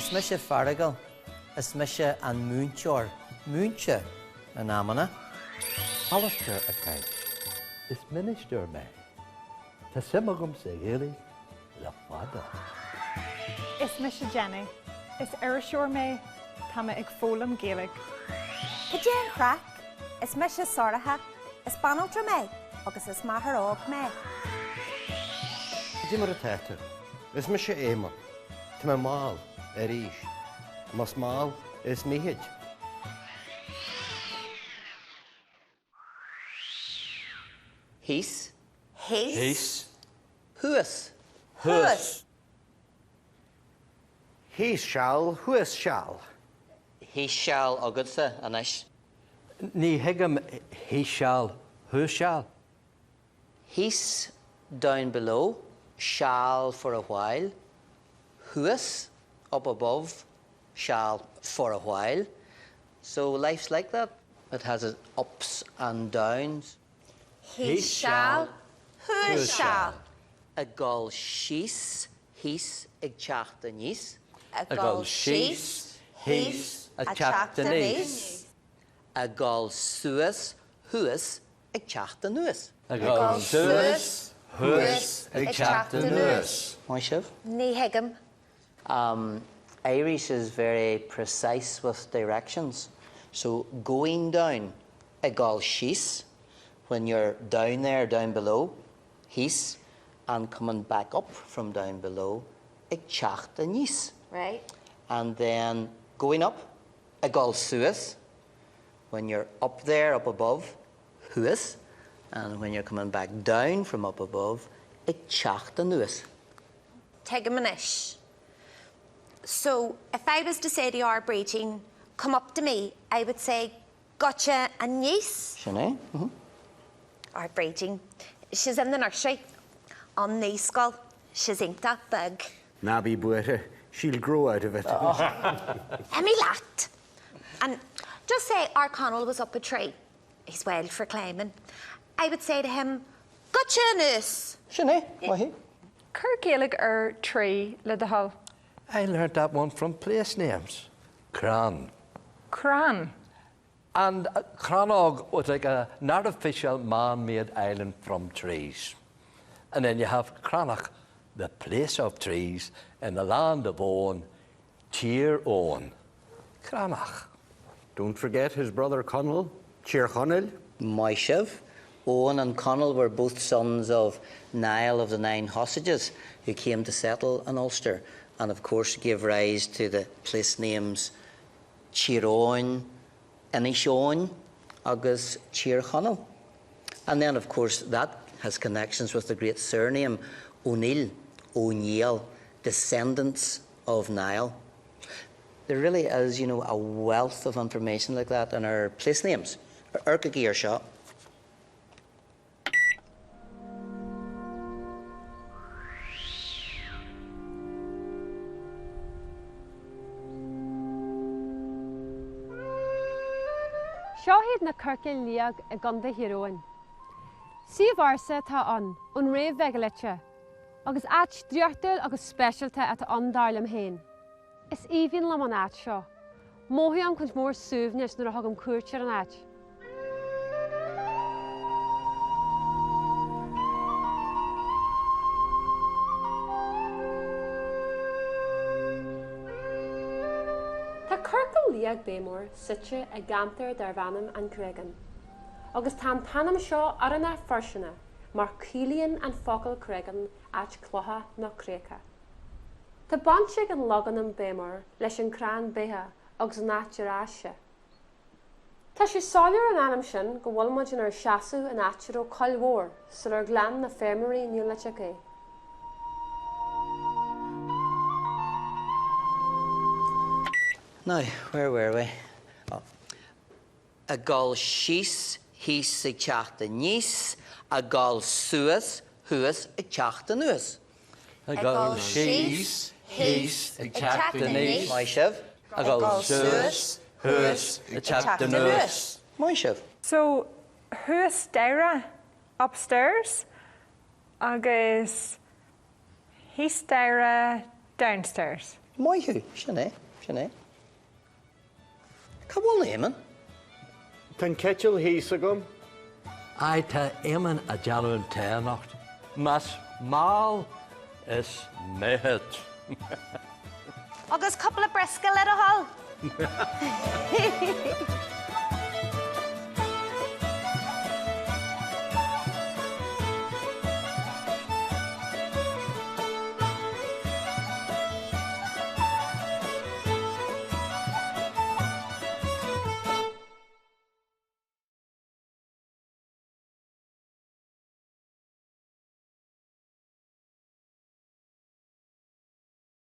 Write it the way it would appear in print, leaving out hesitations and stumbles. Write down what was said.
Is mise Feargal. Is mise an múinteoir. Múinte in amanna. Alastair ag caint. Is ministir mé. Tá suim agam sa Ghaeilge le fada. Is mise Jenny. Is iriseoir mé. Tá mé ag foghlaim Gaeilge. Cad é an chraic? Is mise Sorcha. Is banaltra mé agus is máthair óg mé. Cad é mar atá tú? Is mise Éamonn. Tá mé mall, arís. Más mall, is mithid. Thíos. Thíos. Thuas. Thuas. Thíos seal, thuas seal. Thíos seal agatsa anois. Ní thuigim thíos seal, thuas seal. Thíos, down below, seal for a while, thuas, up above, seal for a while. So life's like that, it has its ups and downs. Thíos seal, thuas seal. Ag dul síos, thíos ag teacht aníos. Ag dul síos, thíos ag teacht aníos. Ag dul suas, thuas ag teacht anuas. Ag dul suas, thuas ag teacht anuas. Maith sibh. Ní thuigim. Um, Irish is very precise with directions. So going down, ag dul síos, when you're down there, down below, thíos, and coming back up from down below, ag teacht aníos. Right. And then going up, ag dul suas, when you're up there, up above, thuas, and when you're coming back down from up above, ag teacht anuas. Tuigim anois. So, if I was to say to our Brídín, come up to me, I would say, Goitse aníos. Sin é. Mm-hmm. Our Brídín. She's in the nursery. An naíscoil. She's iontach beag. Ná bí buartha, she'll grow out of it. Imigh leat! And just say our Conall was up a tree. He's wild for climbing. I would say to him, Goitse anuas! Sin é. Maith thú. Cuir Gaeilge ar tree le do thoil. I learnt that one from place names. Crann. Crann. And Crannog was like a, an artificial man-made island from trees. And then you have Cranach, the place of trees in the land of Owen, Tír Eoghain. Cranach. Don't forget his brother Conall, Tír Chonaill. Maith sibh. Owen and Conall were both sons of Niall of the Nine Hostages, who came to settle in Ulster and of course gave rise to the place names Tír Eoghain, Inis Eoghain agus Tír Chonaill. And then of course that has connections with the great surname O'Neill, O'Neill, descendants of Niall. There really is, you know, a wealth of information like that in our place names. Amharcaigí air seo. Seo iad na Corcail Liag i gContae Thír Eoghain. Suíomh ársa atá ann ón ré mheigiliteach agus áit draíochtúil agus speisialta atá ann dar liom féin. Is aoibhinn liom an áit seo. Mothaím cuid mhór suaimhnis nuair a thugaim cuairt ar an áit. Tá Corcal Liag Béarmór suite i gceantar darb ainm An Creagán, agus tá an t-ainm seo oiriúnach fairsing mar ciallaíonn an focal creagán áit clocha nó creacha. Tá baint ag an logainm Béarmór leis an crann beithe agus an áit ar fhás sé. Tá sé soiléir ón ainm sin go bhfuil muid inár seasamh in áit a raibh coill mhór sular ghlan na feirmeoirí Neoiliteach é. Now, where were we? Oh. Ag dul síos, thíos ag teacht aníos, ag dul suas, thuas ag teacht anuas. Ag dul síos, thíos, ag teacht aníos. Maith sibh. Ag dul suas, thuas, ag teacht anuas. Maith sibh. So, thuas staighre, upstairs, agus thíos staighre, downstairs. Maith thú, sin é, sin é. Cá bhfuil Éamonn? Tá an citeal thíos agam. Aye, tá Éamonn a' déanamh an tae anocht. Más mall is mithid. Agus cúpla briosca le do thoil.